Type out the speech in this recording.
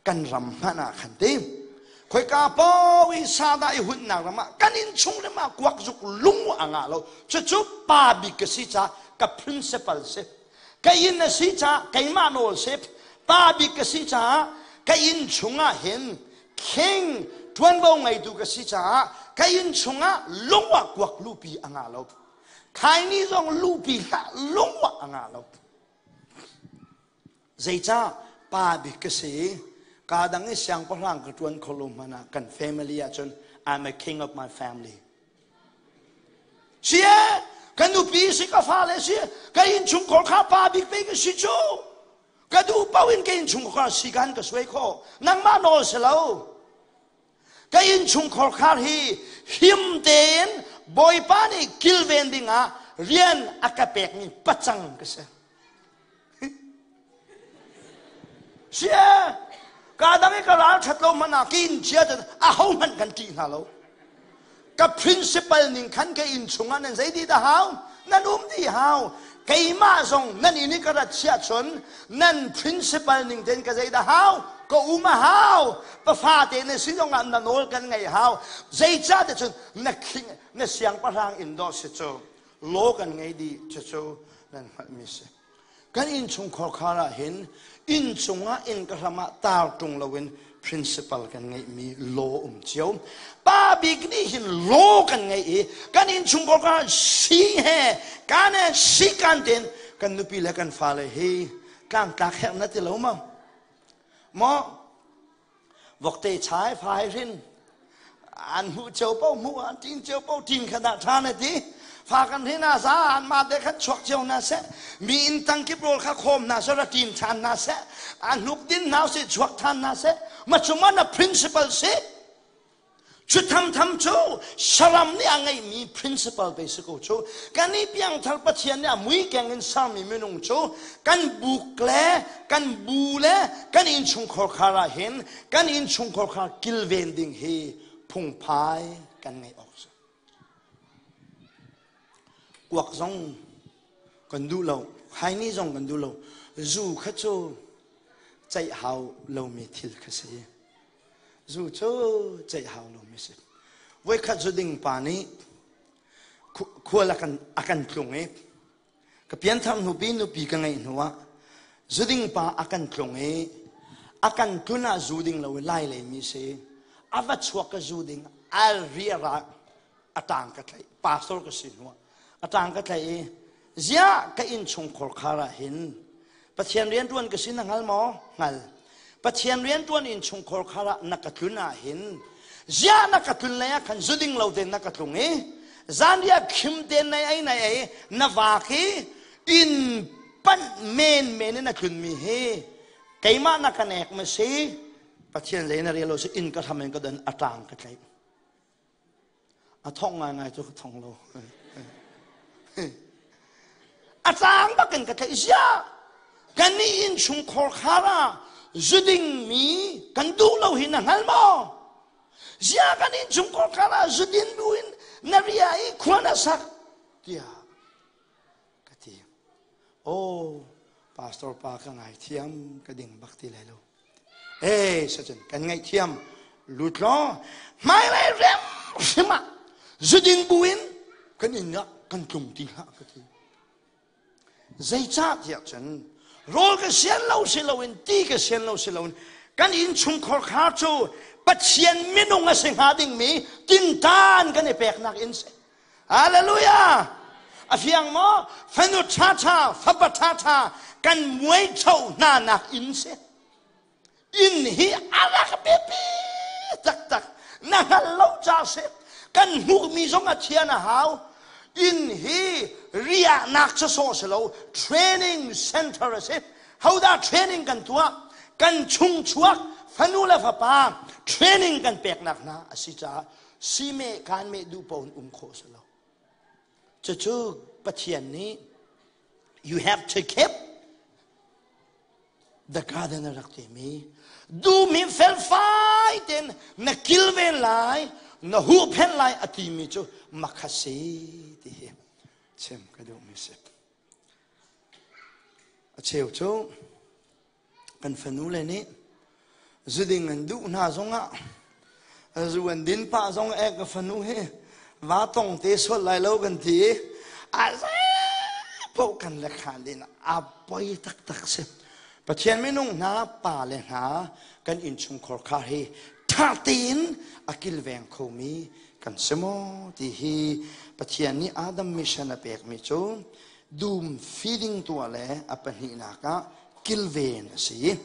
Kan ram hmanh ah khan ti. Khoika paoh i sadah i hunnak ram ah kan innchung rim ah kuak zuk lung a ngah lo. Cucu pa bik ka si caah ka principal si. Ka inn a si caah keimah nawl si. Pa bik ka si caah ka inn chungah hin king ṭuanvo ngeitu ka si caah ka inn chungah lung ah kuak lupi a ngah lo. Khaini zong lupi hlah lung ah a ngah lo. Zeicah pa bik ka si? Ka dang i siangpahrang ka ṭuan kho lo hmanh ah kan family ahcun I'm a king of my family. Si e, ka nupi si ka fale si ka innchungkhar kha pa bik pe ka si cu. Ka duh paoh in ka innchungkhar si kan ka suai khawh. Nangmah nawl si lo. Ka innchungkhar khar hi him tein Bawipa nih kilven dingah rian a ka pekmi pacang ka si. Si ka dang i ka ral ṭhat lo hmanh ah ka inn chia cun aho hmanh kan ṭih hna lo. Ka principal ning khan ka inn chungah nan zei dih dah hau? Nan um dih hau. Keimah zong nan inn i ka rat chiah cun nan principal ning tein ka zei dah hau? Ka um a hau. Pafa te na si zongah na nawl kan ngaih hau. Zeicah ti cun na king na siangpahrang inn dawh si cu law kan ngei dih cucu nan hngalhmi si. Kan innchungkhar khar ah hin inn cungah inn ka hram ah tar ṭung loin principal kan ngeihmi law um cio. Pa bik nih hin law kan ngeih i kan innchungkhar khar ah si he kan he si kan ten kan nupi le kan fale hi tlangtlak herh na ti lo maw? Maw Vokte chai fai hrin an hmuh cio po hmuh an tin cio po tin kha dah ṭha na ti fa kan hrin ah za an ma te khan chuak cio na seh mi inn tang kip rawl kha khawm na seh ra tin ṭhan na seh an hnuk din hna seh chuak ṭhan na seh ma cuma na principal si Cu thamtham cu saram nih a ngeihmi principle pe si ko cu. Kan i piangthar Pathian nih a mui keng in sermi minung cu kan buk le kan bu le kan innchungkhar khar ah hin kan innchungkhar khar kilven ding hi phungphai kan ngeih awk si. Kuak zong kan duh lo, khaini zong kan duh lo. Zu kha cu ceih hau lomi thil kha si. Zu cu ceih hau lomi si. Voikhat zu ding pa nih khual a kan, a kan tlung i ka pianthar hnupi nupi ka ngeih hnu ah zu ding pa a kan tlung i a kan tlun ah zu ding lo i lai lei mi si a va chuak ka zu ding a ria a tang ka tlaih pastor ka si hnu ah a tang ka tlaih i ziah ka innchung khorkhar ah hin Pathian rianṭuan ka si na hngal maw hngal Pathian rianṭuan innchung khorkhar ah na ka tlun ah hin ziah na ka tlun lei ah khan zu ding lo tein na ka tlung i zanriah khim tein nai ei nai ei na vak i inn panh men men in na tlun mi hi keimah na ka nek ma si Pathian zei na rel lo si inn ka hram in ka don a tang ka tlaih A thong ngaingai cu ka thong lo. A tlang bakin ka theih ziah. Kan nih innchungkhar khar ah zuding mi kan duh lo hi na hngal maw? Ziah kan innchungkhar khar ah zudin buin na ria i khua na sak tiah ka ti. Oh, pastor pa ka ngaithiam ka ding bak ti lai lo. Eh, sacun kan ngaihthiam lut law hmailei rem hrim ah zudin buin kan inn ah kan tlung ti hlah ka ti. Zeicah tiah cun rawl ka sian lo si loin ti ka sian lo si loin kan innchungkhar kha cu Pathian minung a si hnga dingmi tintan kan i peknak in si. Hallelujah! A fiang maw? Fanu ṭhaṭha, fapa ṭhaṭha kan muai cho hna nak inn si. Inn hi a rak biapi taktak. Na hngal lo ca si. Kan hmuhmi zong a thian a hau. Inn hi riahnak sawsawh si lo, training center a si. Hodah training kan tuah? Kan chung chuak fanu le fapa training kan peknak hna a si caah simeh kaan meh duh paoh in um khawh si lo. Cucu Pathian nih you have to keep the garden a rak timi dum hi felfai tein na kilven lai na huhphenh lai a timi cu makha si ti hi chim ka duhmi si. A cheu cu kan fanu le nih Zuding an duh hna zongah zu an din pah zong e ka fanu hi va tong te sual lai lo kan ti a po kan le khan din a poi taktak si. Pathian minung hna, pa le hna, kan innchungkhar kha hi tha tein a kilveng khomi kan si maw ti hi Pathian nih Adam mission a pekmi cu dum feeding tuah le a pahnihnak ah kilven a si.